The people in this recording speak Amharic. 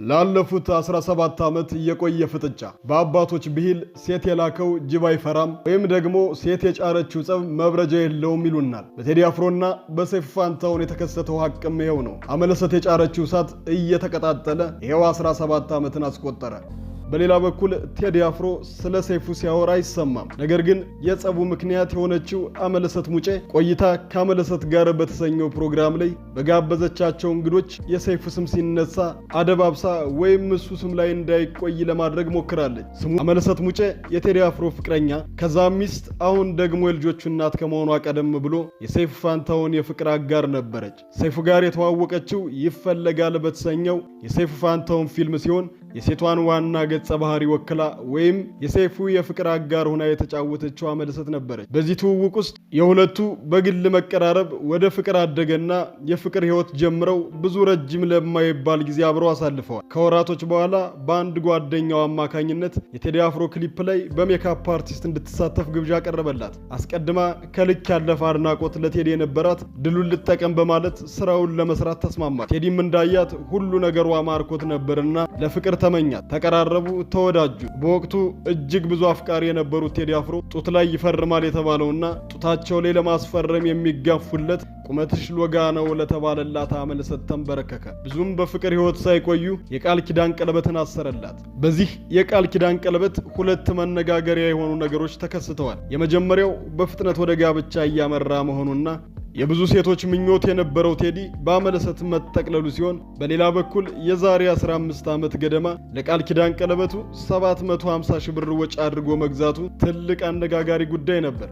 ላለፉት 17 ዓመት የቆየ ፍጥጫ። በአባቶች ብሂል ሴት የላከው ጅብ አይፈራም ወይም ደግሞ ሴት የጫረችው ጸብ መብረጃ የለውም ይሉናል። በቴዲ አፍሮና በሰይፉ ፋንታሁን የተከሰተው ሀቅም ይኸው ነው። አምለሰት የጫረችው እሳት እየተቀጣጠለ ይኸው 17 ዓመትን አስቆጠረ። በሌላ በኩል ቴዲ አፍሮ ስለ ሰይፉ ሲያወራ አይሰማም። ነገር ግን የጸቡ ምክንያት የሆነችው አምለሰት ሙጬ ቆይታ ከአምለሰት ጋር በተሰኘው ፕሮግራም ላይ በጋበዘቻቸው እንግዶች የሰይፉ ስም ሲነሳ አደባብሳ ወይም እሱ ስም ላይ እንዳይቆይ ለማድረግ ሞክራለች። ስሙ አምለሰት ሙጬ የቴዲ አፍሮ ፍቅረኛ፣ ከዛ ሚስት፣ አሁን ደግሞ የልጆቹ እናት ከመሆኗ ቀደም ብሎ የሰይፉ ፋንታሁን የፍቅር አጋር ነበረች። ሰይፉ ጋር የተዋወቀችው ይፈለጋል በተሰኘው የሰይፉ ፋንታሁን ፊልም ሲሆን የሴቷን ዋና ገጸ ባህሪ ወክላ ወይም የሰይፉ የፍቅር አጋር ሆና የተጫወተችው አምለሰት ነበረች። በዚህ ትውውቅ ውስጥ የሁለቱ በግል መቀራረብ ወደ ፍቅር አደገና የፍቅር ሕይወት ጀምረው ብዙ ረጅም ለማይባል ጊዜ አብረው አሳልፈዋል። ከወራቶች በኋላ በአንድ ጓደኛው አማካኝነት የቴዲ አፍሮ ክሊፕ ላይ በ makeup artist እንድትሳተፍ ግብዣ ቀረበላት። አስቀድማ ከልክ ያለፈ አድናቆት ለቴዲ የነበራት ድሉን ልጠቀም በማለት ስራውን ለመስራት ተስማማች። ቴዲም እንዳያት ሁሉ ነገሯ ማርኮት ነበርና ለፍቅር ተመኛት። ተቀራረቡ፣ ተወዳጁ። በወቅቱ እጅግ ብዙ አፍቃሪ የነበሩት ቴዲ አፍሮ ጡት ላይ ይፈርማል የተባለውና ጡታቸው ላይ ለማስፈረም የሚጋፉለት ቁመትሽ ሎጋ ነው ለተባለላት አምለሰት ተንበረከከ። ብዙም በፍቅር ሕይወት ሳይቆዩ የቃል ኪዳን ቀለበትን አሰረላት። በዚህ የቃል ኪዳን ቀለበት ሁለት መነጋገሪያ የሆኑ ነገሮች ተከስተዋል። የመጀመሪያው በፍጥነት ወደ ጋብቻ እያመራ መሆኑና የብዙ ሴቶች ምኞት የነበረው ቴዲ በአምለሰት መጠቅለሉ ሲሆን፣ በሌላ በኩል የዛሬ 15 ዓመት ገደማ ለቃል ኪዳን ቀለበቱ 750 ሺህ ብር ወጪ አድርጎ መግዛቱ ትልቅ አነጋጋሪ ጉዳይ ነበር።